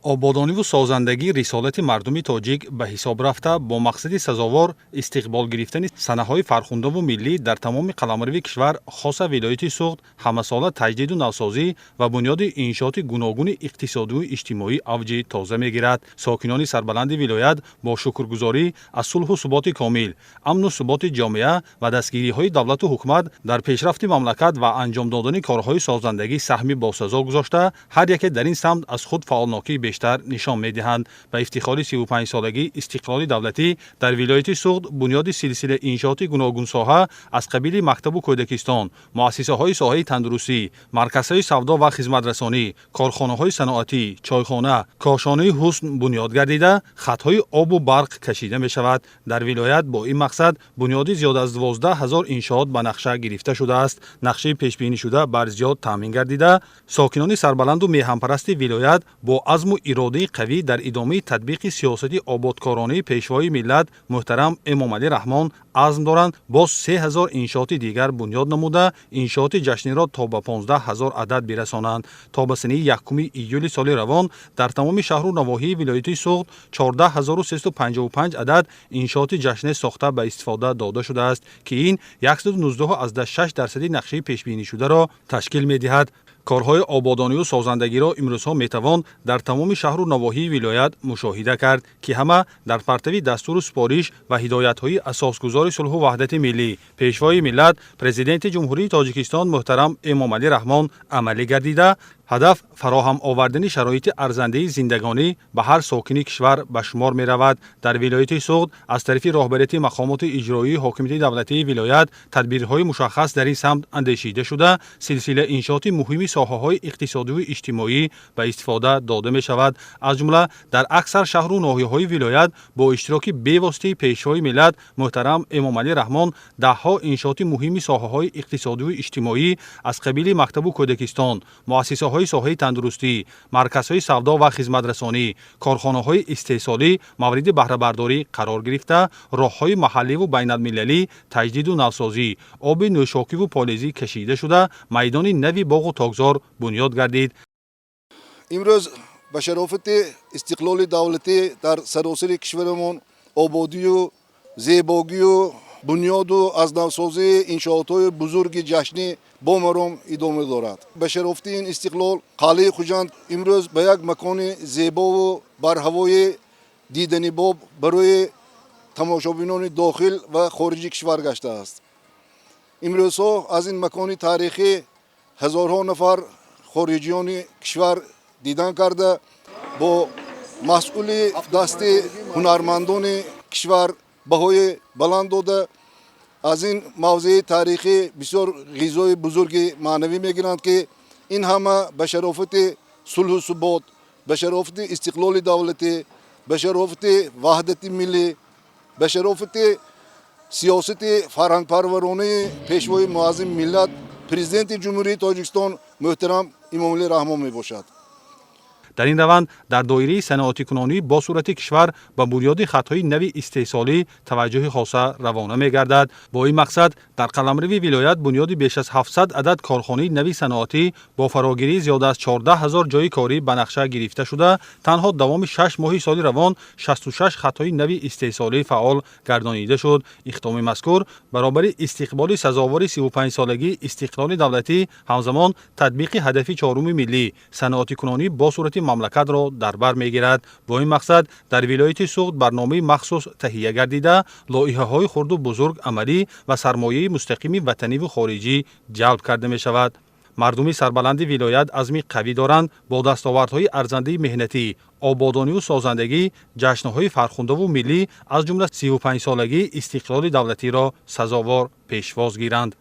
Ободониву созандагӣ рисолати мардуми тоҷик ба ҳисоб рафта, бо мақсади сазовор истиқбол гирифтани санаҳои фархундаву миллӣ дар тамоми қаламрави кишвар, хоса вилояти Суғд, ҳамасола таҷдиду навсозӣ ва бунёди иншооти гуногуни иқтисодиву иҷтимоӣ авҷи тоза мегирад. Сокинони сарбаланди вилоят бо шукргузорӣ аз сулҳу суботи комил, амну суботи ҷомеа ва дастгириҳои давлату ҳукумат дар пешрафти мамлакат ва анҷом додани корҳои созандагӣ саҳми босазо гузошта, ҳар яке дар ин самт аз худ фаъолнокии бештар нишон медиҳанд. Ба ифтихори 35-солагии истиқлоли давлатӣ дар вилояти Суғд бунёди силсила иншооти гуногунсоҳа аз қабили мактабу кӯдакистон, муассисаҳои соҳаи тандурустӣ, марказҳои савдо ва хизматрасонӣ, корхонаҳои саноатӣ, чойхона, кошонаи ҳусн бунёд гардида, хатҳои обу барқ кашида мешавад. Дар вилоят бо ин мақсад бунёди зиёд аз 12 000 иншоот ба нақша гирифта шудааст. Нақшаи пешбинишуда бар зиёд таъмин гардида, сокинони сарбаланду меҳанпарасти вилоят бо азму иродаи қавӣ дар идомаи татбиқи сиёсати ободкоронаи Пешвои миллат муҳтарам Эмомалӣ Раҳмон азм доранд боз 3000 иншооти дигар бунёд намуда, иншооти ҷашниро то ба 15 000 адад бирасонанд. То ба санаи 1 июли соли равон дар тамоми шаҳру навоҳии вилояти Суғд 14 355 адад иншооти ҷашнӣ сохта ба истифода дода шудааст, ки ин 119,6% нақшаи пешбинишударо ташкил медиҳад. Корҳои ободониву созандагиро имрӯзҳо метавон дар тамоми шаҳру навоҳии вилоят мушоҳида кард, ки ҳама дар партави дастуру супориш ва ҳидоятҳои асосгузори сулҳу ваҳдати миллӣ, Пешвои миллат, Президенти Ҷумҳурии Тоҷикистон муҳтарам Эмомалӣ Раҳмон амалӣ гардида, ҳадаф фароҳам овардани шароити арзандаи зиндагонӣ ба ҳар сокини кишвар ба шумор меравад. Дар вилояти Суғд аз тарафи роҳбарияти мақомоти иҷроии ҳокимияти давлатии вилоят тадбирҳои мушаххас дар ин самт андешида шуда, силсила иншооти муҳими соҳаҳои иқтисодиву иҷтимоӣ ба истифода дода мешавад. Аз ҷумла дар аксар шаҳру ноҳияҳои вилоят бо иштироки бевоситаи Пешвои миллат муҳтарам Эмомалӣ Раҳмон даҳҳо иншооти муҳими соҳаҳои иқтисодиву иҷтимоӣ аз қабили мактабу кӯдакистон, муассисаҳои соҳаи тандурустӣ, марказҳои савдо ва хизматрасонӣ, корхонаҳои истеҳсолӣ мавриди баҳрабардорӣ қарор гирифта, роҳҳои маҳалливу байналмилалӣ таҷдиду навсозӣ, оби нӯшокиву полезӣ кашида шуда, майдони нави боғу токзор бунёд гардид. Имрӯз ба шарофати истиқлоли давлатӣ дар саросари кишварамон ободию зебогию бунёду аз навсозии иншоотҳои бузурги ҷашнӣ бо маром идома дорад. Ба шарофати ин истиқлол қалъаи Хуҷанд имрӯз ба як макони зебову барҳавои диданибоб барои тамошобинони дохил ва хориҷи кишвар гаштааст. Имрӯзҳо аз ин макони таърихӣ ҳазорҳо нафар хориҷиёни кишвар дидан карда, бо масъули дасти ҳунармандони кишвар баҳои баланд дода, аз ин мавзеи таърихӣ бисёр ғизои бузурги маънавӣ мегиранд, ки ин ҳама ба шарофати сулҳу субот, ба шарофати истиқлоли давлатӣ, ба шарофати ваҳдати миллӣ, ба шарофати сиёсати фарҳангпарваронаи Пешвои муаззими миллат, Президенти Ҷумҳурии Тоҷикистон муҳтарам Эмомалӣ Раҳмон мебошад. Дар ин раванд дар доираи саноатикунонии босуръати кишвар ба бунёди хатҳои нави истеҳсолӣ таваҷҷӯҳи хоса равона мегардад. Бо ин мақсад дар қаламрави вилоят бунёди беш аз 700 адад корхонаи нави саноатӣ бо фарогирии зиёда аз 14 ҳазор ҷойи корӣ ба нақша гирифта шуда, танҳо давоми 6 моҳи соли равон 66 хатҳои нави истеҳсолӣ фаъол гардонида шуд. Иқдоми мазкур баробари истиқболи сазовори 35-солагии истиқлоли давлатӣ, ҳамзамон татбиқи ҳадафи чоруми миллӣ, саноатикунонии босуръати мамлакатро дар бар мегирад. Бо ин мақсад дар вилояти Суғд барномаи махсус таҳия гардида, лоиҳаҳои хурду бузург амалӣ ва сармояи мустақими ватаниву хориҷӣ ҷалб карда мешавад. Мардуми сарбаланди вилоят азми қавӣ доранд бо дастовардҳои арзандаи меҳнатӣ, ободониву созандагӣ ҷашнҳои фархундаву миллӣ, аз ҷумла 35-солагии истиқлоли давлатиро сазовор пешвоз гиранд.